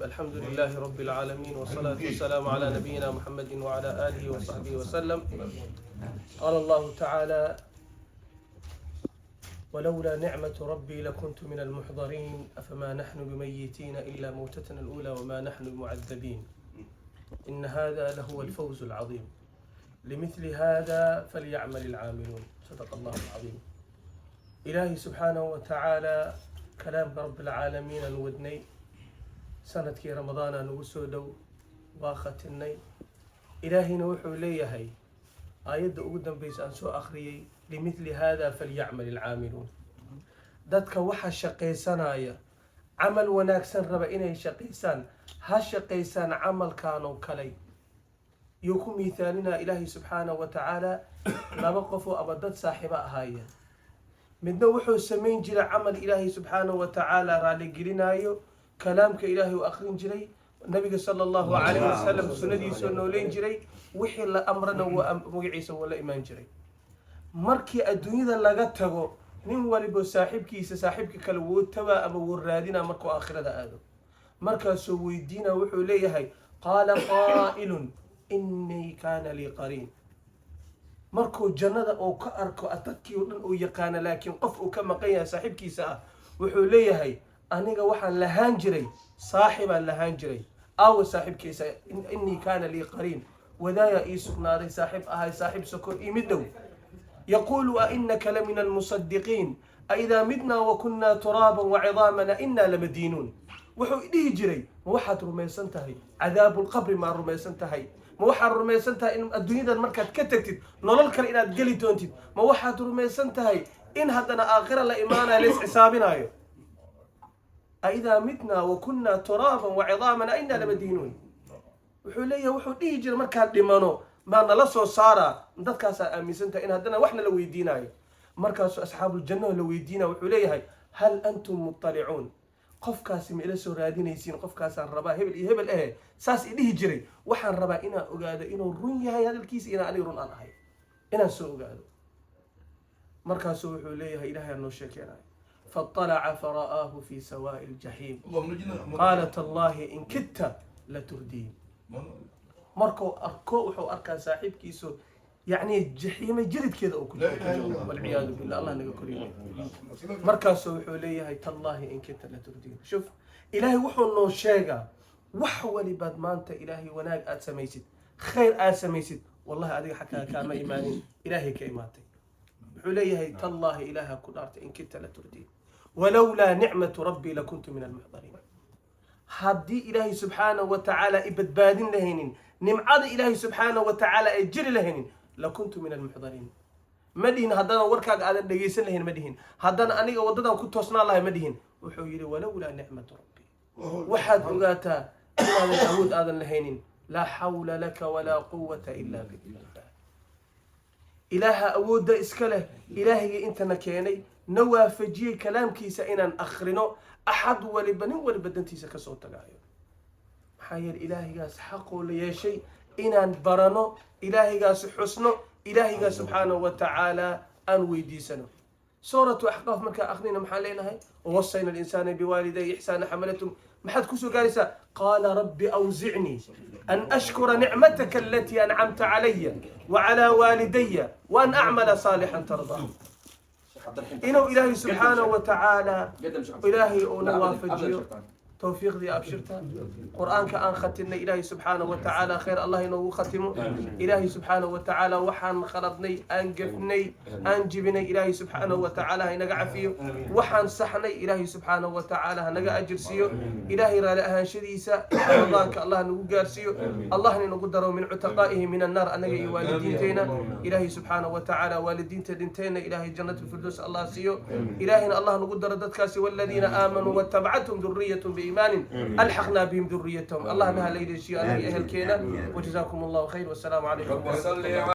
الحمد لله رب العالمين، والصلاة والسلام على نبينا محمد وعلى آله وصحبه وسلم. قال الله تعالى: ولولا نعمة ربي لكنت من المحضرين، أفما نحن بميتين إلا موتتنا الأولى وما نحن بمعذبين، إن هذا لهو الفوز العظيم، لمثل هذا فليعمل العاملون. صدق الله العظيم. Ilaahay subxaanahu wa tacaala, kalaamka rabbilcaalamiin aan wadnay sanadkii Ramadaana nagu soo dhow, waa khatinay. Ilaahayna wuxuu leeyahay aayadda ugu dambeysa aan soo akhriyey: لمثل هذا فليعمل العاملون. Dadka waxa shaqaysanaya, camal wanaagsan raba inay shaqaysaan, ha shaqaysaan camalkan oo kale. Yuu ku miithaalinaa Ilaahay subxaanahu wa tacaala? Laba qof oo ama dad saaxiibo ahaayeen. Midna wuxuu samayn jiray camal Ilaahay subxaanahu wa tacaala raaligelinaayo, kalaamka Ilaahay uu akrin jiray, Nabiga sala Allahu calayh wasalam sunnadiisoo nooleyn jiray, wixii la amrana waa magaciisa wuu la imaan jiray. Markii adduunyada laga tago, nin walibo saaxiibkiisa, saaxiibka kale wuu tabaa ama wuu raadinaa. Markuu aakhirada aado, markaasuu weydiina, wuxuu leeyahay: قال قائل إني كان لي قرين. Markuu jannada uu ka arko dadkii o dhan uu yaqaano, laakiin qof uu ka maqan yahay saaxiibkiisa ah, wuxuu leeyahay: "Aniga waxaan lahaan jiray saaxibaan lahaan jiray, aawa saaxiibkiisa? إني كان لي قرين, wadaaya ii sugnaaday, saaxiib ahay, saaxiib sokor ii mid dhow. يقول أئنك لمن المصدقين، أئذا متنا وكنا ترابا وعظاما أئنا لمدينون." Wuxuu dhihi jiray: "Ma waxaad rumaysan tahay cadaabulqabri? Maa rumaysan tahay? Ma waxaad rumaysan tahay in adduunyadan markaad ka tagtid nolol kale inaad geli doontid? Ma waxaad rumaysan tahay in haddana aakhira la imaanayo, la isxisaabinaayo? أئذا متنا وكنا ترابا وعظاما أئنا لمدينون." Wuxuu leeyahay, wuxuu dhihi jiray: "Markaan dhimano maa nala soo saaraa? Dadkaasaa aaminsan tahay in haddana waxna la weydiinaayo?" Markaasuu asxaabuuljannaho la weydiinaya, wuxuu leeyahay: هل أنتم مطلعون? Qofkaasi ma ila soo raadinaysiin? Qofkaasaan rabaa, hebel iyo hebel ehe, saas i dhihi jiray. Waxaan rabaa inaan ogaado inuu run yahay hadalkiisa, inaan aniga run aan ahay inaan soo ogaado." Markaasuu wuxuu leeyahay, Ilahay aa noo sheekeenayo: فاطلع فرآه في سواء الجحيم، قال تالله إن كدت لتردين. Markuu arko, wuxuu arkaa saaxiibkiisu, yacni jaxiime jiridkeeda uu ku jiro, والعياذ بالله, Allah naga koriyo. Markaasuu wuxuu leeyahay: تالله إن كدت لتردين. Shuf, Ilaahay wuxuu noo sheegaa wax walibaad maanta Ilaahay wanaag aad samaysid, khayr aad samaysid, wallahi adiga xagkaa kaama imaanin, Ilaahay ka imaatay. Wuxuu leeyahay: "Tallaahi, Ilaaha ku dhaartay, إن كدت لتردين، ولولا نعمة ربي لكنت من المحضرين." Haddii Ilaahay subxaanahu wa tacaala i badbaadin lahaynin, nimcada Ilaahay subxaanahu wa tacaala ay jiri lahaynin, لكنت من المحضرين. Ma dhihin haddana warkaaga aadan dhegaysan lahayn, ma dhihin haddana aniga waddadan ku toosnaan lahay, ma dhihin. Wuxuu yidhi: ولولا نعمة ربي. Waxaad ogaataa inaadan awood aadan lahaynin. لا حول لك ولا قوة إلا بالله. Ilaaha awoodda iska leh, Ilaahayga intana keenay, na waafajiyey kalaamkiisa inaan akhrino, axad waliba, nin waliba dantiisa kasoo tagaayo. Maxaa yeele, Ilaahaygaas xaqoo la yeeshay inaan barano, Ilaahaygaas xusno, Ilaahaygaas subxaanahu wa tacaala aan weydiisano. Suuratu Axqaaf markaa akhrina, maxaan leenahay? ووصينا الإنسان بوالديه إحسانا، حملته. Maxaad kusoo gaaraysaa? قال رب أوزعني أن أشكر نعمتك التي أنعمت علي وعلى والدي وأن أعمل صالحا ترضاه. Inuu Ilaahay subxaanahu wa tacaala, Ilaahay uuna waafajiyo towfiiqdii abshirta. Qur-aanka aan khatinay, Ilaahay subxaanahu wa tacaala khayr Allah inoogu khatimo. Ilaahay subxaanahu wa tacaala waxaan khaladnay, aan gefnay, aan jibinay, Ilaahay subxaanahu wa tacaala ha inaga cafiyo. Waxaan saxnay, Ilaahay subxaanahu wa tacaala ha naga ajirsiiyo. Ilaahay raali ahaanshadiisa Ramadaanka Allah nagu gaarsiiyo. Allahna inagu daro من عتقائه من النار, annaga iyo waalidiinteyna. Ilaahay subxaanahu wa tacaala waalidiinta dhinteenna Ilaahay jannat lfirdows Allah siiyo. Ilaahayna Allah nagu daro dadkaasi: والذين آمنوا واتبعتهم ذريتهم بإيمان ألحقنا بهم ذريتهم. Allah naha la haleeshiyo anaga ehelkeena. وجزاكم الله خير، والسلام عليكم ورحمة الله.